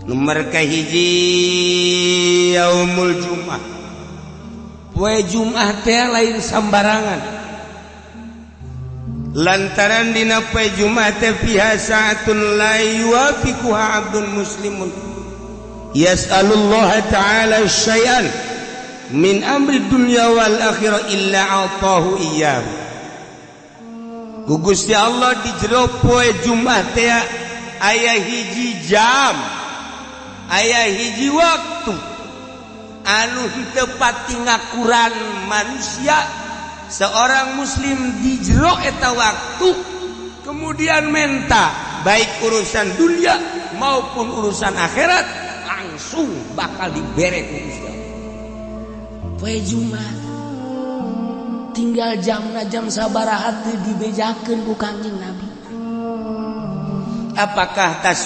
Nomor kahiji, yaumul Jumat. Poe Jumat teh lain sambarangan, lantaran dina poe Jumat teh fiha sa'atun la yuwafiquha abdun muslimun yas'alullah ta'ala syai'an min amri dunya wal akhirah illa a'tahu iyyahu. Ku Gusti Allah di jero poe Jumat teh aya hiji jam, aya hiji waktu anu henteu pati ngakuran manusia seorang muslim di jero eta waktu, kemudian menta baik urusan dunia maupun urusan akhirat, langsung bakal dibere ku Gusti Allah. Poe Jumat tinggal jamna jam sabaraha teu dibejakeun ku Kangjeng Nabi. Apakah tas